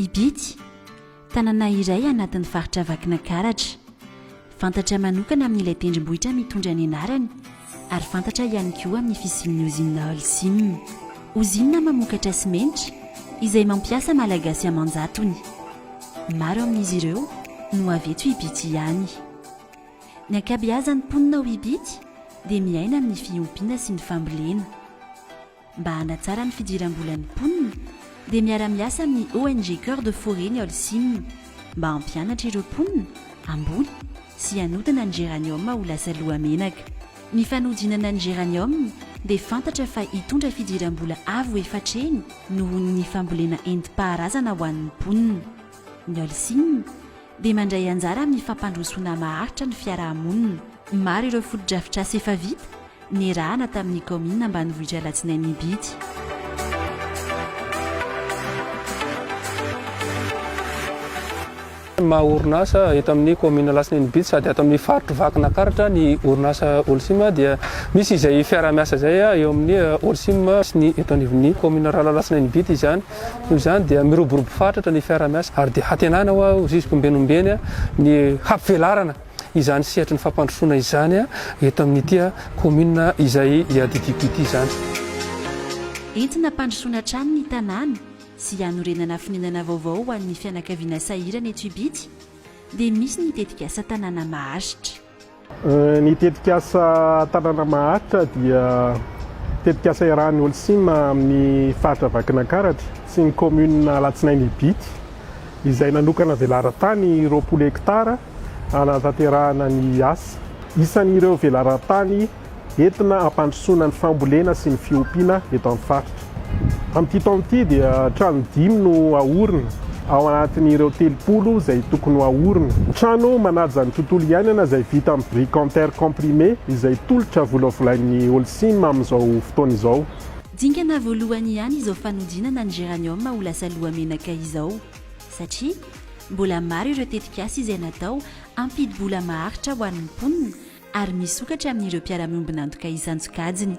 Ibity, tanàna iray anatin'ny faritra Vakinakaratra. Fantatra manokana amin'ilay tendrombohitra mitondra ny anarany ary fantatra ihany koa amin'ny fisian'ny ozinina Holcim. Ozinina mamokatra simenitra izay mampiasa Malagasy aman-jatony. Maro amin'izy ireo no avy eto Ibity ihany. Ny ankabeazan'ny mponina ao Ibity dia miaina amin'ny fiompiana sy ny fambolena. Mba hanatsara ny fidiram-bolan'ny mponina dia miara-miasa amin'ny ONG Coeur de Forêt ny Holcim mba hampianatra ireo mponina hamboly sy hanodina ny geranium ho lasa lohamenaka. Ny fanodinana ny geranium dia fantatra fa hitondra fidiram-bola avo efatr'heny noho ny fambolena entim-paharazana ho an'ny mponina. Ny Holcim dia mandray anjara amin'ny fampandrosoana maharitra ny fiarahamonina. Maro ireo fotodrafitrasa efa vita niarahana tamin'ny kaominina ambanivohitra Alatsinainy Ibity. Ny maha orinasa eto amin'ny kaominina Alatsinainy Ibity sady ato amin'ny faritry Vakinakaratra ny orinasa Holcim dia misy izay fiaraha-miasa izay eo amin'ny Holcim sy ny eto anivon'ny kaominina Ralalatsinainy Ibity izany. Noho izany dia miroborobo fatratra ny fiaraha-miasa ary dia hantenana hoa hozy izy ombeny ombeny ny hampivelarana izany sehatry ny fampandrosoana izany eto amin'ity commune izay iadidiako ity izany. Entina hampandrosoana hatrany ny tanàna sy hanorenana fonenana vaovao ho an'ny fianakaviana sahirana eto Ibity dia misy ny tetikasa tanàna maharitra. Ny tetikasa Tanàna Maharitra dia tetikasa iarahan'ny Holcim amin'ny faritra Vakinankaratra sy ny kaominina Alatsinainy Ibity izay nanokana velaran-tany 20 hektara hanatanterahana ny asa. Isan'ireo velaran-tany entina hampandrosoana ny fambolena sy ny fiompiana eto amin'ny faritra. Amin'ity taona ity dia trano dimy no haorina ao anatin'ireo 30 izay tokony ho haorina. Trano manaja ny tontolo iainana izay vita amin'ny briques en terre comprimée izay tolotra volavolain'ny Holcim amin'izao fotoana izao. Dingana voalohany ihany izao fanodinana ny geranium ho lasa lohamenaka izao satria mbola maro ireo tetikasa izay natao hampidi-bola maharitra ho an'ny mponina ary misokatra amin'ireo mpiara-miombon'antoka isan-tsokajiny.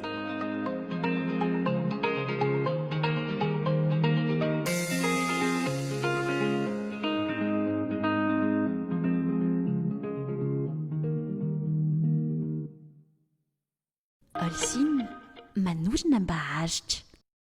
Holcim, manorina mba haharitra.